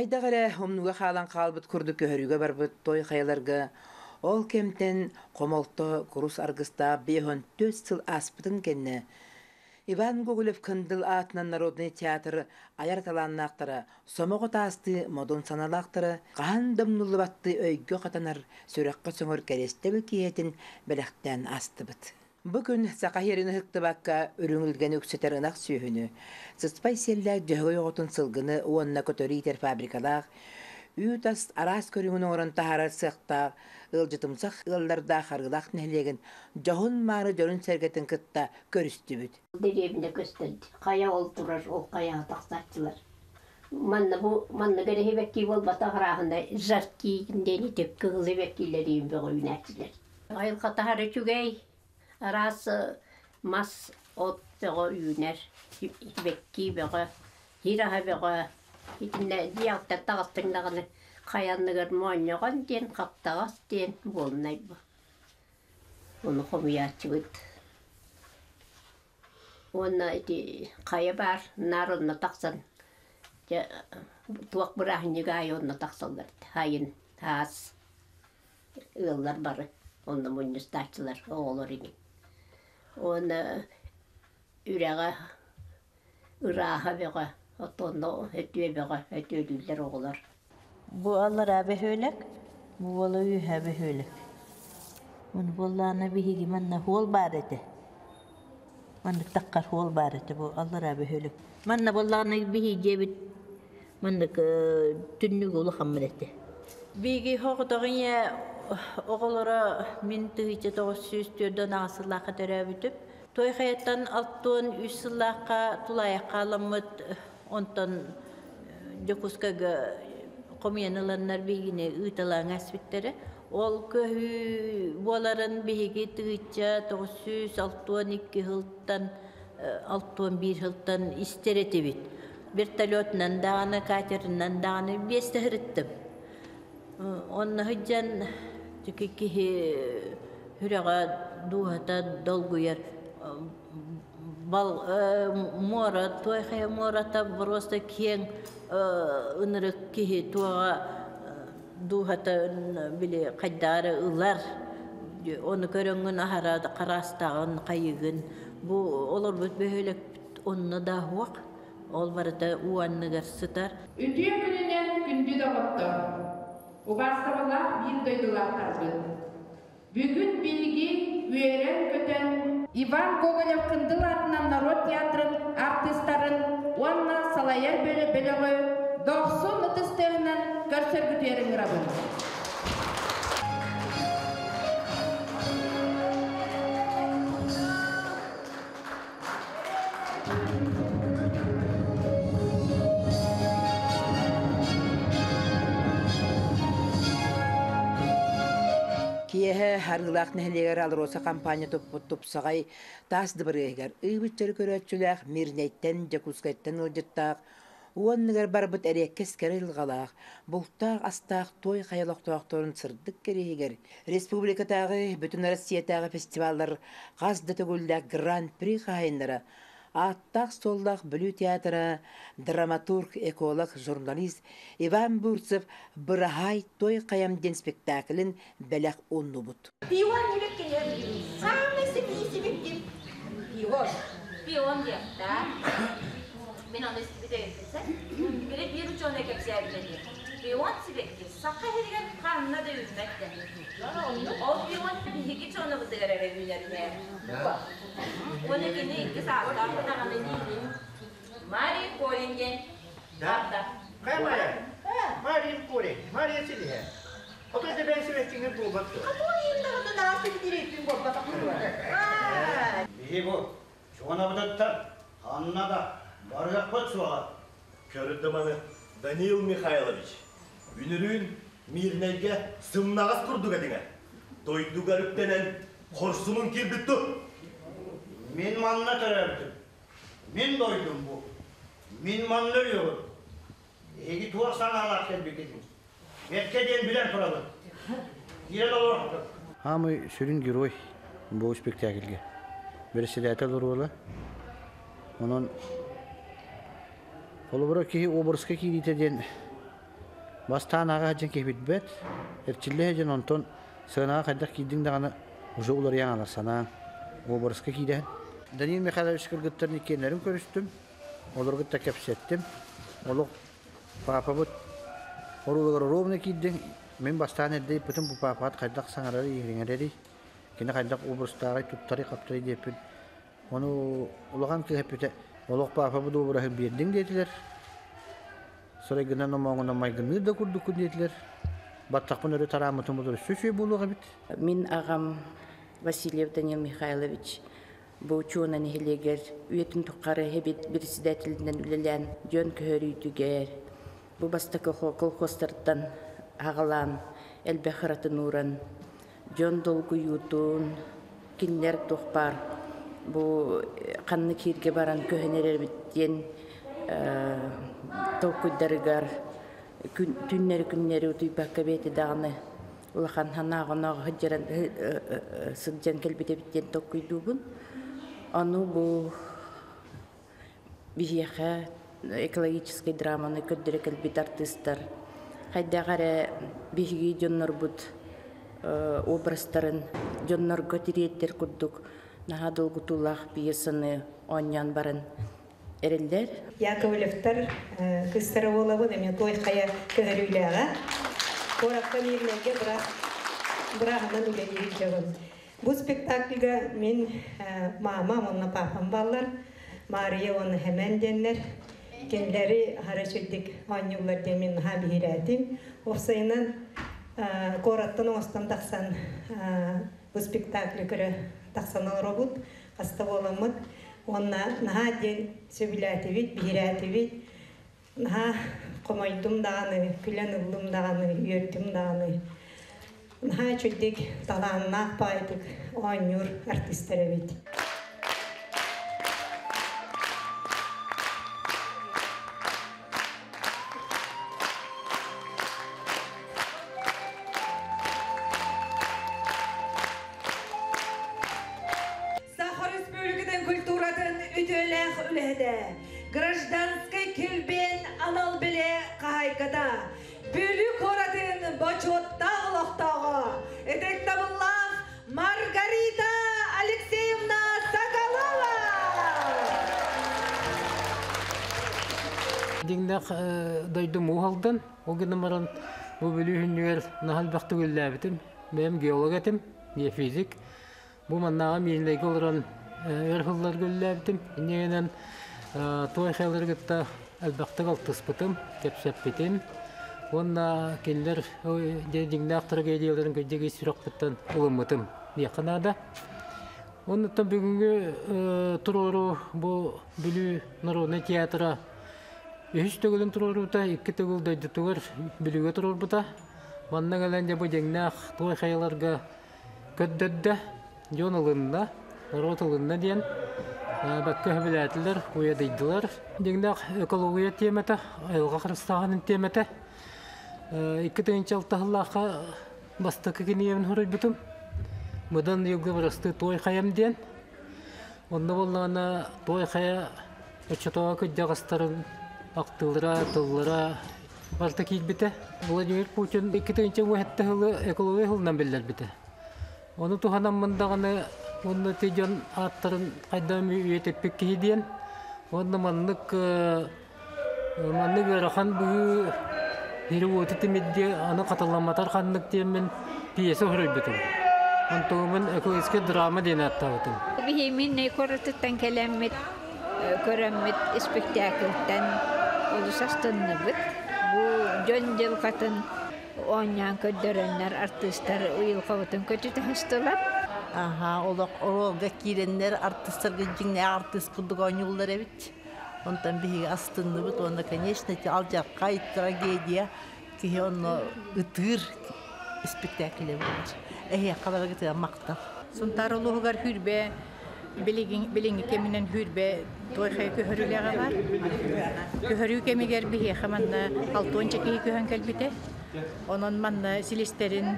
Хайдах эрэ умнууга хаалан хаалбыт курдук көһөрүүгэ барбыт той хайаларга ол кэмтэн хомолто курус аргыстаах 54 сыл ааспытын кэннэ Иван Гоголев-Кындыл аатынан народнай театр айар талааннаахтара сомоҕо таастыы модун санаалаахтара хаһан да умнуллубаттыы өйгө хатанар сүрэххэ сөҥөр кэриэстэбил киэһэтин бэлэхтээн аастыбыт. Бу күн Саха сирин ыһыктыбакка үрүҥ илгэни үксэтэр ынах сүөһүнү, сыспай сиэллээх дьөһөгөй оҕотун сылгыны уонна көтөрү иитэр фабрикалаах, үүт ас араас көрүҥүн оҥорон таһаарар сыахтаах ыалдьытымсах ыаллардаах Арыылаах нэһилиэгин дьоһун-мааны дьонун-сэргэтин кытта көрүстүбүт. Дэриэбинэ көстөн хайа ол турар, ол хайаҕа тахсааччылар. Манна бу манна кэрэһибэккии буолбатах арааһына жаркий диэн ити кыһыл эбэккиилэриин бөҕө үүнээччилэр. Айылҕа таһара үчүгэй, араас мас, от бөҕө үүнэр, сибэкки бөҕө, сир аһа бөҕө. Итиннэ дьиэҕиттэн таҕыстыҥ даҕаны хайа анныгар моонньоҕон диэн, хаптаҕас диэн буолунай бу. Ону хомуйааччыбыт. Уонна ити хайа баар, наар онно тахсан, дьэ туох бырааһынньыга аайы онно тахсаллар сайын, саас. Ыаллар бары онно мунньустааччылар оҕолор ини. Уонна үрэҕэ ырааһа бөҕө, оттонно өтүө бөҕө, өтүөлүүллэр оҕолор. Бу аллараа бөһүөлэк, бу буола үөһээ бөһүөлэк. Ону буоллаҕына биһиги манна хуол баар этэ. Маннык таххар хуол баар этэ бу аллараа бөһүөлэк. Манна буоллаҕына биһиги дьиэбит маннык түннүгү улахаммыт этэ. Биһиги соҕотох ийэ оҕолоро мин 1904 сыллаахха төрөөбүтүм. Той хайаттан 63 сыллаахха тулаайахха аламмыт, онтон Дьокуускайга хомуйан ыланнар биһигини ыыталаан ааспыттара. Ол көһүү буоларын биһиги 1962 сылтан 61 сылтан истэр этибит. Вертолетунан даҕаны, катерынан даҕаны биэстэ сырыттым. Онно сылдьан киһи сүрэҕэ, дууһата долгуйар. Бал муора, туой хайа муората просто киэҥ ынырык киһи туоҕа дууһата били хайдаары ылар. Ону көрөҥҥүн аһара хараастаҕын, хайыгын. Бу олорбут бөһүөлэкпит онно да суох. Ол барыта уу анныгар сытар. Үтүө күнүнэн күндү доҕоттор! Убаастабыллаах биир дойдулаахтарбыт! Бүгүн биһиги үөрэн-көтөн Иван Гоголев-Кындыл аатынан норуот театрын артыыстарын уонна салайар бөлөҕү дохсун ытыс тыаһынан көрсөргүтүгэр ыҥырабын. Киэһэ Арыылаах нэһилиэгэр АЛРОСА компания туппут тупсаҕай таас дыбарыаһыгар ыыбыччары көрөөччүлээх Мирнэйтэн, Дьокуускайтан ыалдьыттаах уонныгар барбыт эриэккэс кэрэ айылҕалаах, бултаах-астаах Туой Хайа олохтоохторун сырдык кэриэһигэр республикатааҕы, Бүтүн Россиятааҕы фестиваллар хас да төгүллээх Гран-при хаһаайыннара, ааттаах-суоллаах Бүлүү театра, драматург, эколог, журналист Иван Бурцев «Быраһаай Той Хайам» диэн спектаклин бэлэх ууннубут. Пион диэбит Самый сибиир Пион. Пион диэхтээ. Мин ону истибит эбиппин. Били биир учуонай кэпсээбитэ дии. Пион сибэкки саха иһигэр ханна да үүммэт да. Ол пион биһиги дьонобутугар эрэ үүнэр үһэ. Уонна кини икки саастаах даҕаны диибин. Мария Корень диэн. Да? Хайа Мария? Мария Корень. Мария силиһэ. Ото дебен сибэккиҥин буолбат дуо? Биһи бу чуонабытыттан ханна да барыахпыт суоҕа. Көрдө маны Даниил Михайлович. Үнүрүүн Мирнэйгэ сымнаҕас курдук этиҥэ. Дойдугар үктэнэн хорсунун киирбит ту. Мин манна төрөөбүтүм. Мин дойдум бу. Мин манна өлүөҕүм. Эһиги туох санаалаах кэлбиккитин Бэркэ диэн билэн турабын. Киирэн олорохтор. Аамый сүрүн герой бу спектакльгэ. Председатель оруола. Онон холобура киһи образка киириитэ диэн Бастаан ааҕа сылдьан киһи билбэт, эрчиллэ сылдьан онтон сыанаҕа хайдах киирдиҥ даҕаны уже уларыйан алар санааҥ, уобараска киирэн. Данил Михайлович кыргыттарын иккиэннэрин көрүстүм, олору кытта кэпсэттим. Олох паапабыт оруолугар ровно киирдиҥ, мин бастаан эрдэ ыйыппытым бу паапаҕыт хайдах саҥарарый, иһириҥэрэрий, кини хайдах образтааҕый, туттарый-хаптарый диэппин. Ону улахан кыыс эппитэ, олох паапабыт уобараһын биэрдиҥ диэтилэр. Сырайгынан омооҥунан майгынныыр да курдуккун диэтилэр. Баттахпын өрө тарааммытым буоллар өссө үчүгэй буолуох эбит. Мин аҕам Васильев Данил Михайлович бу Учуона нэһилиэгэр үйэтин тухары эбит председателинэн үлэлээн дьон көһөрүүтүгэр бу бастакы колхозтартан аҕалаан элбэх ыратын ууран дьон долгуйуутун кинилэр туох баар бу ханнык ииргэ баран көһөн эрэбит диэн толкуйдарыгар түннэри-күннэри утуйбакка бэйэтэ даҕаны улахан санааҕа-онооҕо сылдьан сылдьан кэлбит эбит диэн толкуйдуубун. Ону бу биһиэхэ экологическай драманы көрдөрө кэлбит артыыстар хайдах эрэ биһиги дьоннорбут образтарын дьоннорго тириэрдэр курдук наһаа долгутуулаах пьесаны оонньоон баран эрэллэр. Яковлевтар кыыстара буолабын, эмиэ той хайа көһөрүүлээҕэ. Куоракка Мирнэйгэ бырааһынан үлэлиир дьонум. Бу спектакльга мин мама уонна папам бааллар, Мария уонна Хэмэн диэннэр. Кинилэри аһара үчүгдүк оонньууллар диэн мин наһаа биһирээтим. Уопсайынан куораттан оҥостон тахсан бу спектаклы көрө тахсан олоробут, хаста буоламмыт. Уонна наһаа диэн сөбүлээтибит, биһирээтибит. Наһаа хомойдум даҕаны, күлэн ыллым даҕаны, үөрдүм даҕаны. Наһаа үчүгдүк, талааннаах баайдык оонньуур артыыстар эбит. Саха Республикатын культуратын үтүөлээх үлэһитэ, гражданскай килбиэн анал билэ хаһайката, Бүлүү куоратын бочуоттаах олохтооҕо, ытыктабыллаах Маргарита Алексеевна Соколова! Дьиҥнээх дойдум Уһалдан, ол гынан баран бу Бүлүү күннүгэр наһаа элбэхтик үлэлээбитим. Бэйэм геолог этим, геофизик. Бу маннааҕы Миирнэйгэ олорон өр сылларга үлэлээбитим. Инньэ туой хайалары кытта элбэхтик алтыспытым, кэпсэппитим. Уонна кинилэр дьиҥнээх трагедияларын кырдьык ис сүрэхпиттэн ылыммытым диэххэ наада. Оннуттан бүгүҥҥү туруору бу Бүлүү народнай театра үһүс төгүлүн туруоруута, икки төгүл дойдутугар Бүлүүгэ туруорбута. Манна кэлэн дьэ бу дьиҥнээх туой хайаларга көрдөрдө, дьон ылынна, норуот ылынна диэн бакка сөбүлээтилэр, уйадыйдылар. Дьиҥнээх экология тиэмэтэ, айылҕа харыстааһынын тиэмэтэ. 2006 сыллаахха бастакы кинигэбин суруйбутум. Мыдан ыйылга бырастыы Туой хайам диэн. Онно буоллаҕына Туой хайа оччотооҕу кырдьаҕастарын ахтыылара, тыллара барыта киирбитэ. Владимир Путин 2017 сылы экология сылынан биллэрбитэ. Ону туһанаммын даҕаны уонна ити дьон ааттарын хайдах үйэтиппит киһи диэн уонна маннык маннык ыарахан быһыы сири-уоту тимирдиэ аны хатыламматар ханнык диэммин пьеса суруйбутум. Онтугумун экологическай драма диэн ааттаабытым. Биһимин куоратыттан кэлэммит көрөммүт испэктээкилтэн олус астынныбыт. Бу дьон дьылҕатын оонньоон көрдөрөннөр артыыстар уйулҕабытын көтүтэ сыстылар. Аха, олох оруолга киирэннэр артыыстарга дьиҥнээх артыыс курдук оонньууллар эбит. Онтон биһиги астынныбыт уонна, конечно, ити алдьархай трагедия киһи онно ытыыр испэктээкилэ буолар. Эһиэхэ барыгытыгар махтал. Сунтаар улууһугар хүрбэ билиҥҥи кэминэн хүрбэ той хайа көһөрүүлээҕэ баар. Көһөрүү кэмигэр биһиэхэ манна алтуонча киһи көһөн кэлбитэ. Онон манна силистэрин,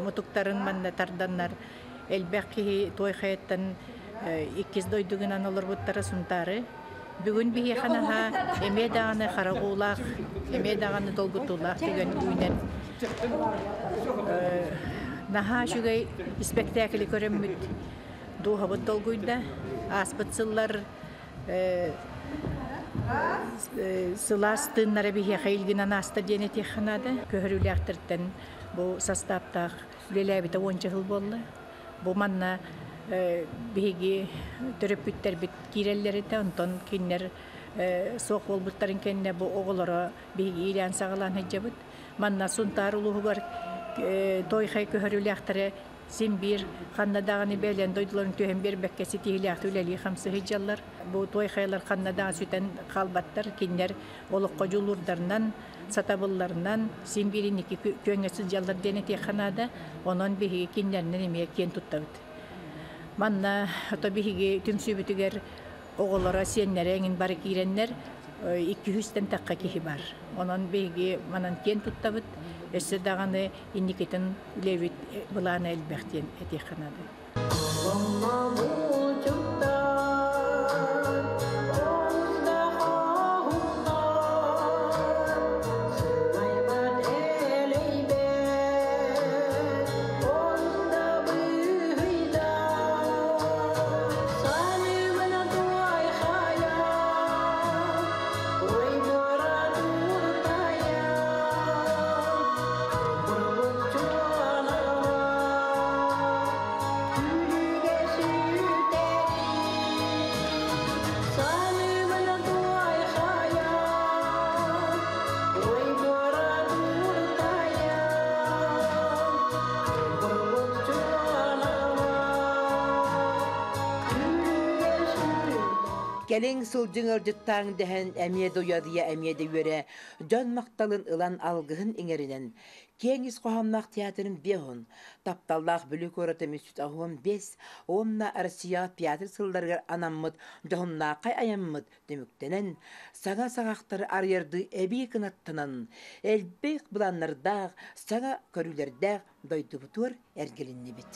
мутуктарын манна тарданнар элбэх киһи той хайаттан иккис дойдугунан олорбуттара Сунтаары. Бүгүн биһиэхэ наһаа эмиэ даҕаны харах уулаах, эмиэ даҕаны долгутуулаах түгэн үүнэн. Наһаа үчүгэй испэктээкили көрөммүт дууһабыт долгуйда. Ааспыт сыллар сылаас тыыннара биһиэхэ илгинэн ааста диэн этиэххэ наада. Көһөрүүлээхтэртэн бу састааптаах үлэлээбитэ уонча сыл буолла. Бу манна биһиги төрөппүттэрбит киирэллэр этэ, онтон кинилэр суох буолбуттарын кэннэ бу оҕолоро биһиги иилээн саҕалаан сылдьабыт. Манна Сунтаар улууһугар Тойхай көһөрүүлээхтэрэ син биир ханна даҕаны бэйэлэрин дойдуларын түһэн биэрбэккэ ситиһиилээхтик үлэлии-хамсыы сылдьаллар. Бу Тойхайлар ханна даҕаны сүтэн хаалбаттар, кинилэр олоххо дьулуурдарынан, сатабылларынан син биир инники күөҥҥэ сылдьаллар диэн этиэххэ наада. Онон биһиги кинилэринэн эмиэ киэн туттабыт. Манна ото биһиги түмсүүбүтүгэр оҕолоро, сиэннэрэ эҥин бары киирэннэр 200-тэн тахха киһи бар. Онон биһиги манан киэн туттабыт. Өссө даҕаны инникитин үлэбит былаана элбэх диэн этиэххэ наада. Кэлиҥ сылдьыҥ ыалдьыттааҥ дэһэн эмиэ да уйадыйа, эмиэ да үөрэ, дьон махталын ылан алгыһын иҥэринэн, киэҥ ис хоһоонноох театрын биэһун, тапталлаах Бүлүү куората 385 уонна Россияҕа театр сылларыгар анаммыт дьоһуннааххай айаммыт түмүктэнэн, саҥа саҕахтары арыйардыы эбии кынаттанан, элбэх былааннардаах, саҥа көрүүлэрдээх дойдубутугар эргилиннибит.